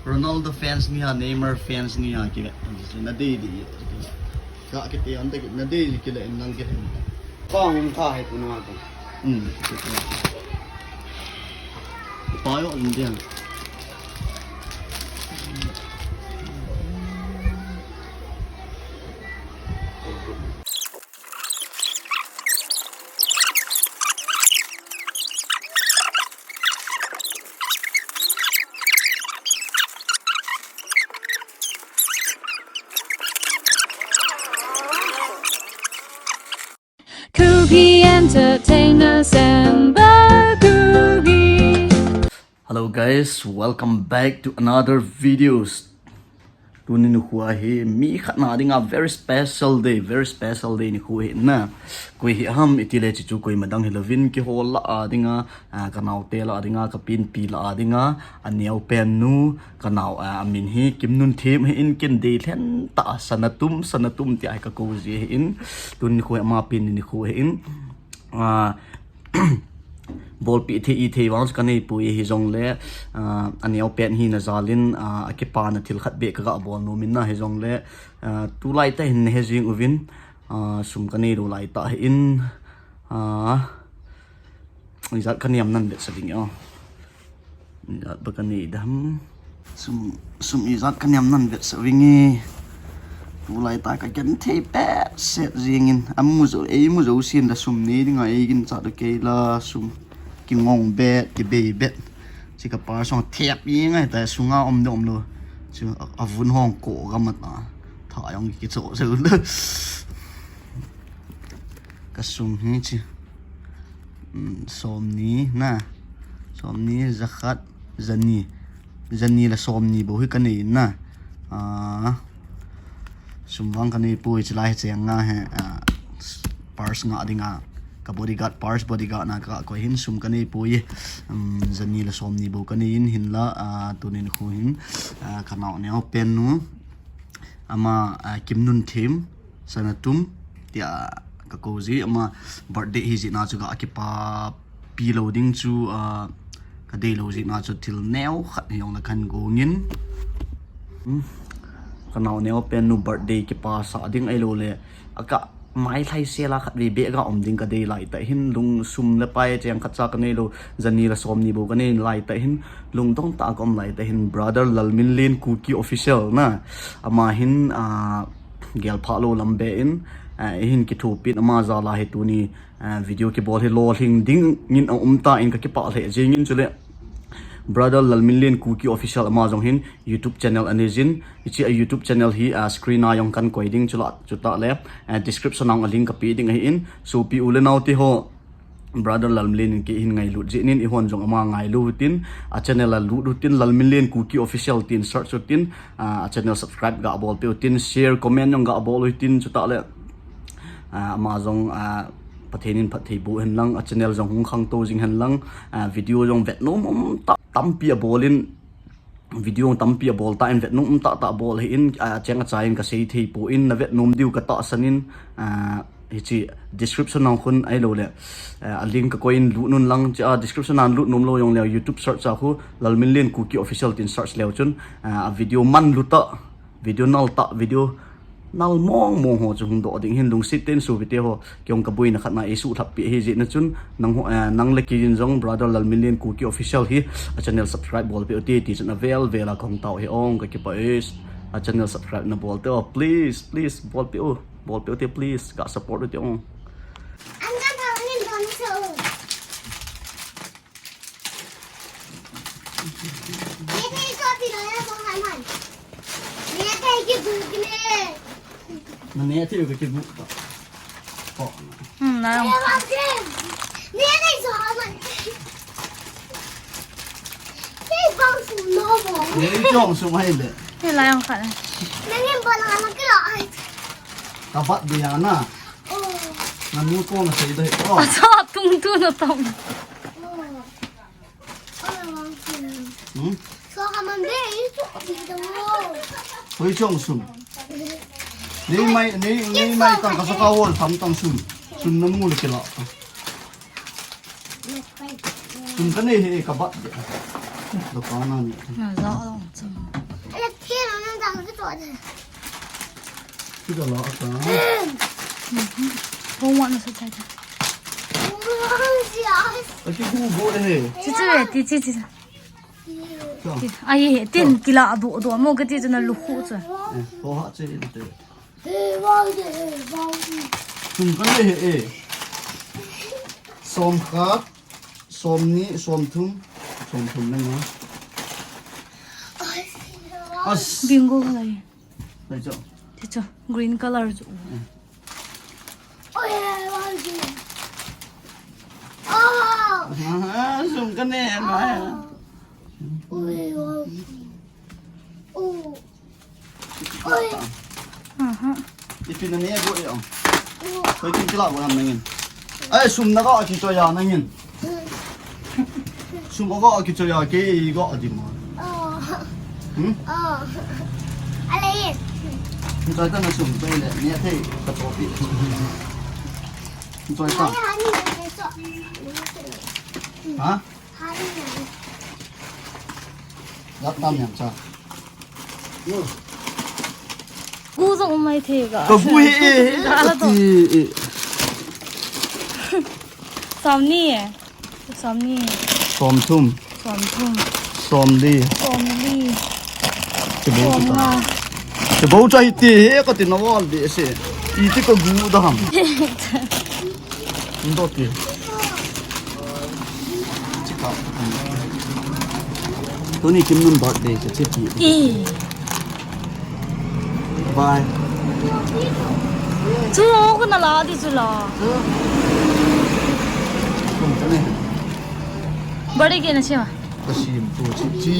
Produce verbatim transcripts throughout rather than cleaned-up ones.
Ronaldo fans ni ha, Neymar fans ni ha, kile. Na dei di. Ka kiti ante ki na dei di kile nang kile. Kong um ka hai tu na ko. Hmm. Pa yo Indian. Kuki Entertainers and Bakugi. Hello guys, welcome back to another videos. Tuni nikho hi mi khat na dinga very special day, very special day nikho hi na. Koi hi ham itile chichu koima dang hilouvin kihol la a dinga, ah, ka naote la a dinga, ka pinpi la a dinga, a neo pen nu, ka nao, ah, a min hi Kimnunthem hi in kin dei lhen ta Sanatum, Sanatum ti ai ka ko ji hi in. Tuni nikho ama pin nikho hi in. Ah, bolpi thei i thei vang chu ka nei pui hi jong le, ah, a neo pen hi na jalin, ah, a kipa na thil khat be ka ga bol nu min na hi jong le, ah, tulai ta hin he jing uvin, ah, sum ka nei lo lai ta hi in, ah, ijat ka niam nan bet sa ding yo. Ijat ba ka nei dam. Sum, sum ijat ka niam nan bet sa vingi. Tulai ta ka gen thei pet set jingin. Amu jo, ei mu jo sin da sum nei dinga ei gin cha do kei la sum. Ki ngong bet, ki bei bet. Chi ka par song thep i ngai ta sunga om de om lo. Chu a, a vun hong ko ga mat a. Tha yong ki cho se lo. Ka sum hi chi. Somni na, somni, jakhat, jani, jani le somni bou hi ka nei na. Sum vang ka nei pui, chulai hi cheng nga he, purse nga dinga ka bodyguard, purse bodyguard na ka koi hin sum ka nei pui. Jani le somni bou ka nei in, hinla tuni nikho hin ka nao neo pen nu ama Kimnunthem Sanatum tia ka ko ji, ama birthday hi jeh na chu ka kipapi lo ding chu, ka dei lo jeh na chu thil neo khat hi jong la kan gong in. Ka nao neo pen nu birthday kipasa ding ahilou le, a ka mai lhai sela khat vei be ka um ding ka dei lai ta hin, lung sum le pai cheng khat cha ka nei lo, jani le somni bou ka nei lai ta hin, lungdong ta ka um lai ta hin, brother Lalminlen Kuki Official na, ama hin, gel pha lo lam be in, i hin kithopi in ama jal a hi tuni video kibol hi lolhing ding in a um ta in ka kipah lheh jing in chule. Brother Lalminlen Kuki Official ama jong hin YouTube channel anei jin, hiche a YouTube channel hi screen a jong kan koi ding chula, chutah le description a jong a link ka pe ding ahi in, sopi u le nao te ho, Brother Lalminlen in kei hin ngailut jeh in, eihon jong ama ngailu hitin, a channel a lut utin, Lalminlen Kuki Official tin search utin, a channel subscribe ga bol pe utin, share, comment jong ga bol utin, chutah le ama jong Pathen in phatthei boh hen lang, a channel jong hung khangtou jing hen lang, video jong vet nom um tah tampi a bol in, video tampi a bol ta in, vet nom um tah tah bol hi in, a cheng a chai in ka sei thei poi, na vet nom diu ka tahsan in, hiche description a khun ahilou le a link ka koi in lut un lang, hiche a description a lut nom lou jong le YouTube search a khu Lalminlen Kuki Official tin search leu chun a video manlu tah, video nal tah, video nal mong mong ho chu hung doh ding hin, lungset tah in sopi te ho, kei jong ka boina khat na ei suhlhap pi ahi jeh na chun, nang le kei in jong Brother Lalminlen Kuki Official hi a channel subscribe bol pe u te ti chun avel vel a ka hung tao hi ong, ka kipah e. A channel subscribe na bol te o, please, please bol pe u, bol pe u te please, ka support u te ong. Na ne thei u ka kibuk ta. Ko. Hmm, na. Ne ne so ha man. Kei bang sum no mo. Ne chong sum hai le. Kei la jong khat. Ne ne bol la na kilo ai. Ka bat dia na. Oh. Na nu ko na sei dai. Oh. Asa tung tu na tong. Oh. Hoi chong sum. Nei mai, nei, nei mai tang ka saka hol tham tang sum. Sum na mu le kila. Sum ka nei he ka bat. Dukan na ni. Na za a long chang. Ala, kira na dang ke to de. Kira la ka. Hong wan sa chai. Aki ku bo de he. Chi chi ti chi chi. Ai he, tin kila do do mo ke ti chu na lu khu chu. Eh, ho ha che te. Sum kan nei he e. Som khat, som ni, som thum, som thum nei ma. As. Bingo lai. Lai cho. Ti cho, green color chu. Eh. Ah, sum kan nei ma. Aha. Ipi na ne go e ong. Hoi kin kila go ham nangin. Ai, sum na go ki cho ya nangin. Sum go ki cho ya ke i go di ma. Hmm? Ala ye. Ni choi ta na sum to le ne thei ka cho pi. Ni choi ta. Ha? Lap tam yam cha. Gu jong um mai thei ga. Ka gu hi e, e, e, ka ti, e. Som ni e. Som ni. Som thum. Som thum. Som li. Som li. Che bo cha. Som nga. Che bo cha hi ti he ka ti na wal de se. Iti ka gu da ham. Ndo ti. Tuni Kimnun birthday chu che ti. E. Bye. Chu ko na la di chu la. Kum ta ne. Birthday ke na che ma. Ka sim tu chi chi.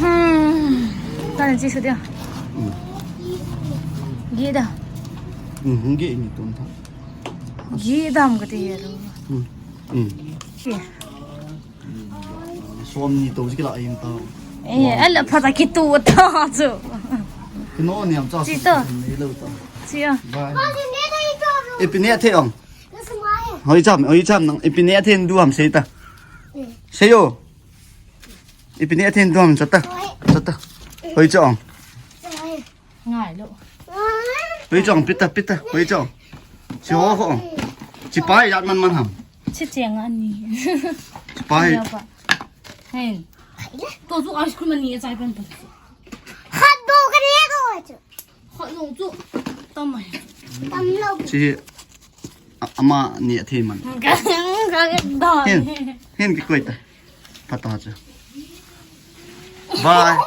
Hmm. Ta ne chi su dia. Hmm. Gi da. Hmm, gi ni tun ta. Gi dam ka ti ya lo. Hmm. Hmm. Som ni to kila in ta. Eh, ala pha ta ki tu ta chu. Kino ni am cha. Chi to. Ni lo ta. Chi a. Bye. Ipi ne the ong. Hoi cham, hoi cham nang. Ipi ne the du ham sei ta. Sei yo. Ipi ne the du ham sa ta. Sa ta. Hoi cham. Ngai lo. Hoi cham pita pita. Hoi cham. Chi ho ho. Chi pai yat man man ham. Chi cheng ani. Chi pai. Hen. To chu ice cream ani chai pan pan. Khat bou ka ne ko chu. Khat bou chu. Tam mai. Tam lo. Chi a-, ama ni a thei man. Ka, ka, ka, don. Hen. Hen ki koi ta. Pha ta chu. Bye.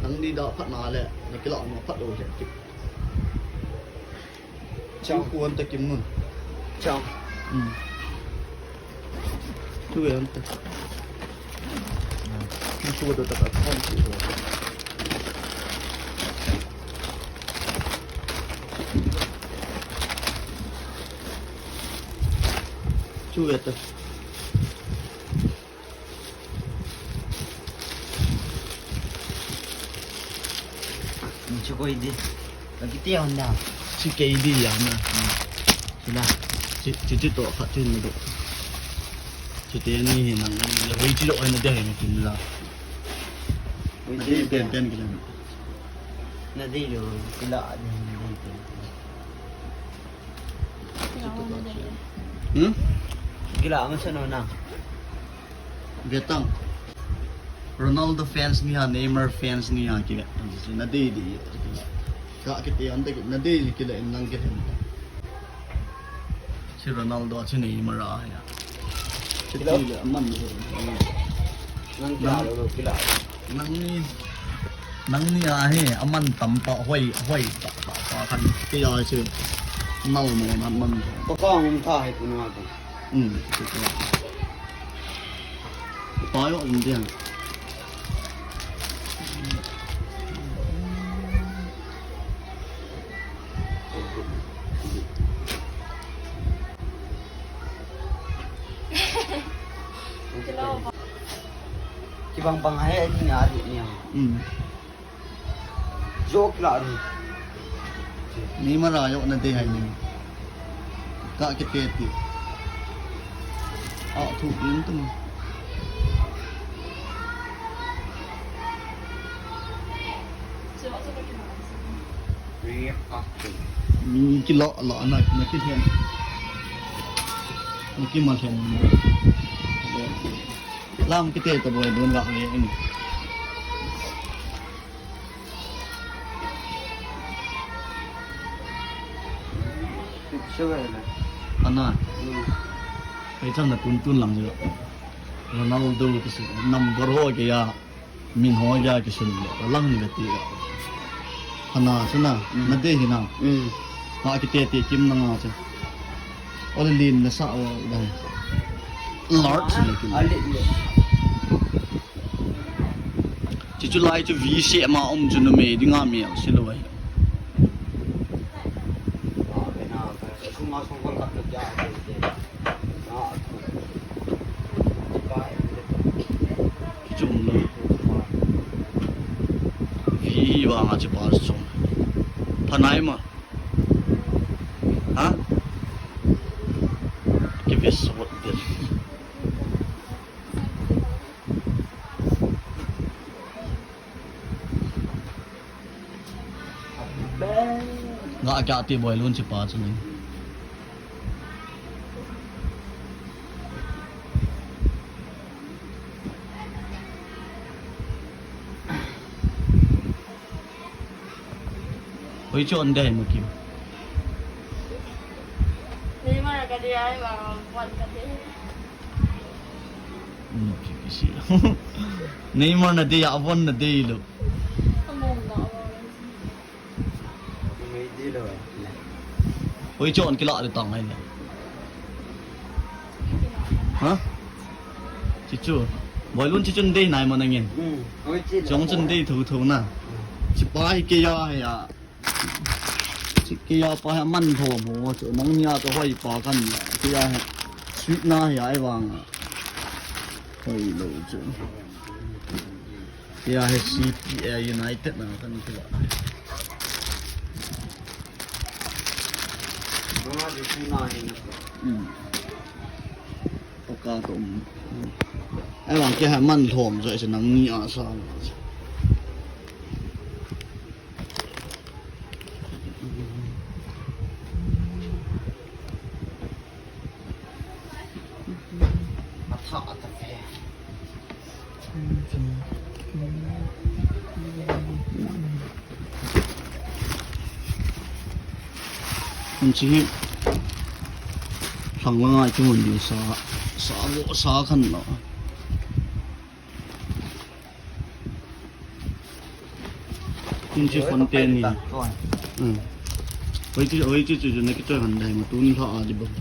Nangni da phat na le, na kila na phat lo le. Chao. Kuan ta Kimnun. Chao. Hmm. Tu ve anta. Na tu do ta ka kham tu. Tu ve ta. Chu koi di. Ka kiti hon da. Chi kei di ya na. Sila. Chi, chi, chi to khat chin na do. Chi te ni hi nang le hoi chi lo ai na de ni kin la. Hoi chi pen pen ki la. Nadei lou, kila nadei lou. Hmm? Kila masa no na. Vetang. Ronaldo fans ni ha, Neymar fans ni ha kila. Nadei dei. Ka kiti ante nadei kila in lang kila. Si Ronaldo, si Neymar ahi. Si kila. Kila aman. Nang kila lou, kila. Nangni, nangni ahi, aman tampa hoi, hoi, ta, ta, ta, kan. Kila si. Nal mo, man, man. Pakang um tha hai puna ko. Hmm, si kila. Payo Indian. Kibang bang hai ni a di ni. Hmm. Jok la ni. Neymar a jok nadei hai ni. Ka kiti ti. A thu in tum. Ni kila la na na ki hen. Ni ki ma hen. Lam kiti to boi dun la ni. Ana. Hei chang na tun tun lang jo. Ronaldo kisi number ho kei a. Min ho kei a kisun le. Lang ni le ti. Ana suna. Nadei hi na. Ha kiti ti kim na nga che. Ole lin na sa o da. Large le kim. Chuchu lai chu vi se ma um chu numei dinga mi se lo ai. Chum lo. Vi hi vanga chu pa chum. Phanai ma. Ha? Kivis what this. Nga kya ti boi lun si pa chu ni. Hoi chon dei mo kim. Neymar ka dei ai ba wan ka dei. Mo ki kisi. Neymar nadei a von nadei lo. Hoi chon kila de tang ai ne. Ha? Chichu. Boi lun chichun dei nai mo nangin. Chong chun dei thu thu na. Chipa hi kei a ya. Chi kei a pa hi man tho mo chu nang nia to hoi pa kan la. Kei a hi. Sweet na hi ai vang. Hoi lo chu. Kei a hi C P A United na kan kila. Mama di suna hi na. Hmm. Oka to. Ai vang kei a hi man thom jo se nang nia sa. Hung chi hi. Hlang la ngai chu hung ni sa, sa lo, sa khan lo. Hung chi fontaine ni. Hmm. Hoi chi, hoi chi chu chu na kichoi han dai ma tun lha a di bang.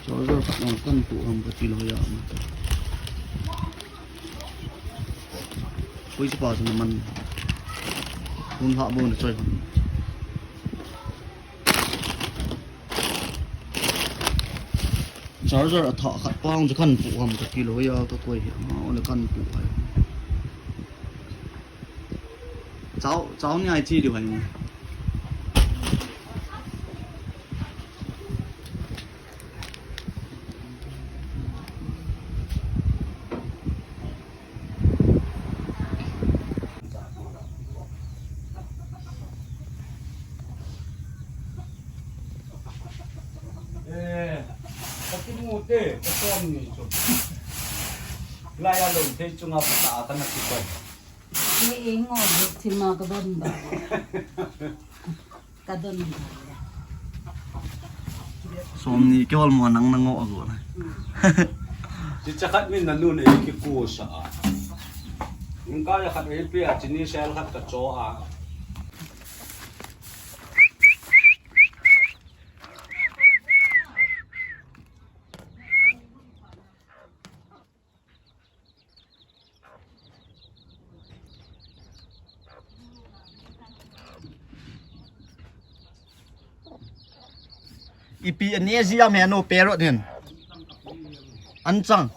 Charger khat na kan tu ham ka ti lo ya ma. Koi si pa sa naman. Kun ha bo na choi ham. Charger a tha khat pang chu kan tu ham ka ti lo ya ka koi hi. Ma o le kan tu hai. Chao, chao ni ai chi diu hai mo. Ute, ka som ni chu. Lai a lo thei chunga pata a kana kipai. Ke e ngo, thima ka don ba. Ka don ba. Som ni ke hol mo nang na ngo a go na. Chi cha khat min na nu ne ki ko sa a. Ning ka ya khat e pi a chini sel khat ka cho a. Ipi ane ji am he no parrot hin. An chang.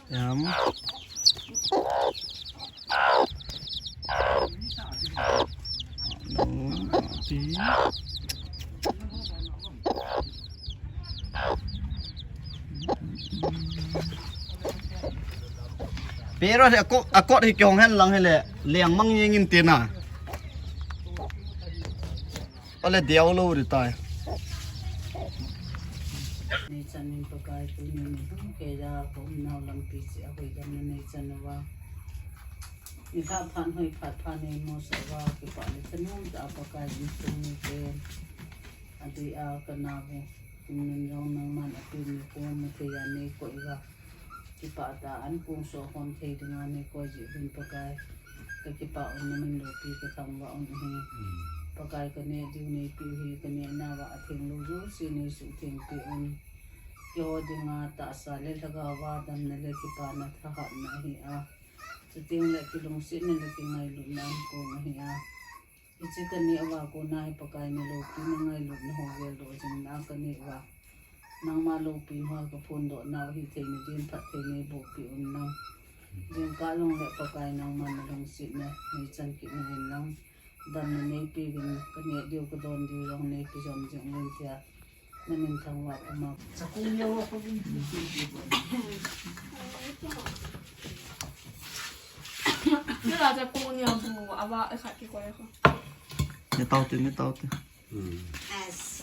Yam. Parrot hi akot, akot hi kihong hen lang hile, leng mang jeng in tina. Ale diau lo ri tai. Nei chan in Pakai tuni ni hung kei a ka umnau lampi cheh a hoidamna nei chan uva. Ni lha phat hoi phat pha nei mo sa uva kipah le thanom tah a Pakai insung mite. Adeh a ka nau hi. Kum nun jong nangman api ni kum mu thei a nei koi uva. Kipah tah a an kong so hon thei dinga nei koi jeh uvin Pakai. Ka kipah un na min loupi ka thangvah un ahi. Pakai ka neh diu nei piu hi ka neh nauva atheng lou jouse nei suhtheng peh un. Keiho dinga tahsa le lhagao a damna le kipana thahatna ahi a. Chuteng le kilungsetna le kingailutna an kong ahi a. Hiche ka neh uva kona hi Pakai na loupina ngailutna ho geldoh jing na ka neh uva. Nangma loupina ho ka phondoh nau hi theina din phatthei nei boh peh un lang. Jingkah jong le Pakai nangma na lungsetna nei chan kit uvin lang. Damna nei peuvin ka neh diu ka don diu jong nei peh jom jing uvin tia. Na min thangvah puma. Chakung neo ko bin. Nila chakung neo bu ava khat kikoi ko. Ni tau te, ni tau te. Hmm. As.